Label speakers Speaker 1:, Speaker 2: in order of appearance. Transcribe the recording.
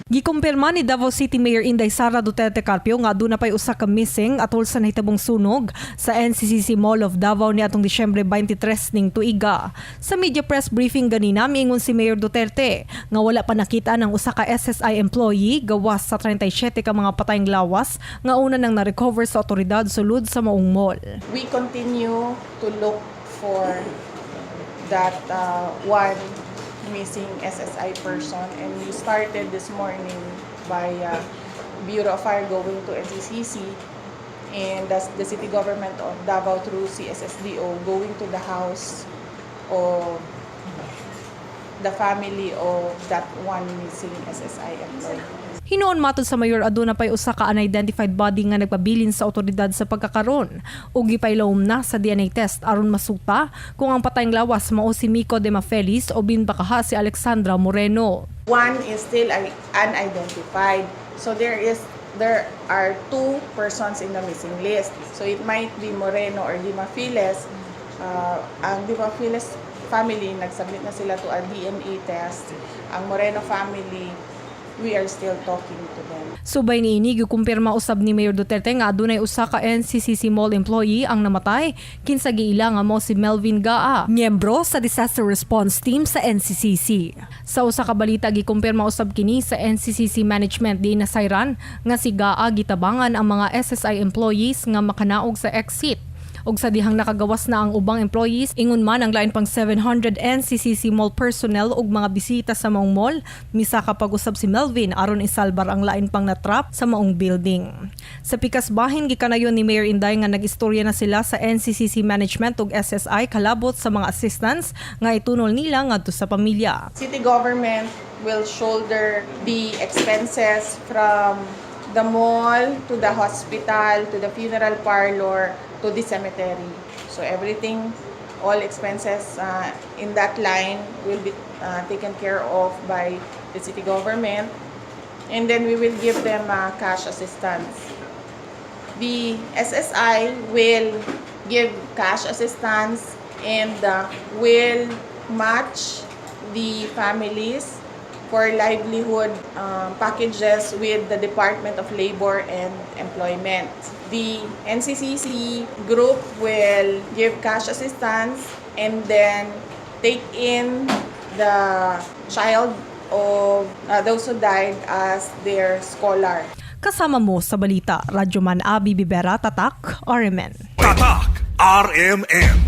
Speaker 1: Gikumpirma ni Davao City Mayor Inday Sara Duterte Carpio nga aduna pay usa ka missing atol sa nahitabong sunog sa NCCC Mall of Davao niadtong Disyembre 23 ning tuiga. Sa media press briefing ganina, miingon si Mayor Duterte nga wala pa nakita ang usa ka SSI employee gawas sa 37 ka mga patayng lawas nga una nang na-recover sa otoridad sulod sa maong mall.
Speaker 2: We continue to look for that one missing SSI person, and we started this morning by Bureau of Fire going to NCCC and the city government of Davao through CSSDO going to the house of the family of that one missing SSI employee.
Speaker 1: Hinuon, matod sa mayor, aduna pay usa ka unidentified body nga nagpabilin sa otoridad sa pagkakaron ug gipailawom na sa DNA test aron masuta kung ang patayng lawas mao si Miko de Mafelis o binbakaha si Alexandra Moreno.
Speaker 2: One is still unidentified. So there are two persons in the missing list. So it might be Moreno or Dimafiles. Ang Dimafiles family, nagsubmit na sila to a DNA test. Ang Moreno family, we are still talking to them.
Speaker 1: Subay niini, gikumpirma usab ni Mayor Duterte nga adunay usa ka NCCC Mall employee ang namatay, kinsa giila nga mao si Melvin Gaa, miyembro sa disaster response team sa NCCC. Sa usa ka balita, gikumpirma usab kini sa NCCC management di nasayran nga si Gaa gitabangan ang mga SSI employees nga makanaog sa exit. Ug sa dihang nakagawas na ang ubang employees, ingon man ang lain pang 700 NCCC Mall personnel ug mga bisita sa maong mall, misaka pag-usab si Melvin aron isalbar ang lain pang natrap sa maong building. Sa pikas bahin, gikanayon ni Mayor Inday nga nag-istorya na sila sa NCCC management ug SSI kalabot sa mga assistance nga itunol nila ngadto sa pamilya.
Speaker 2: City government will shoulder the expenses from the mall to the hospital to the funeral parlor to the cemetery. So everything, all expenses in that line will be taken care of by the city government. And then we will give them cash assistance. The SSI will give cash assistance and will match the families for livelihood packages with the Department of Labor and Employment. The NCCC group will give cash assistance and then take in the child of those who died as their scholar.
Speaker 1: Kasama mo sa balita, Radyoman Abi Bibera, Tatak, RMN.
Speaker 3: Tatak RMN.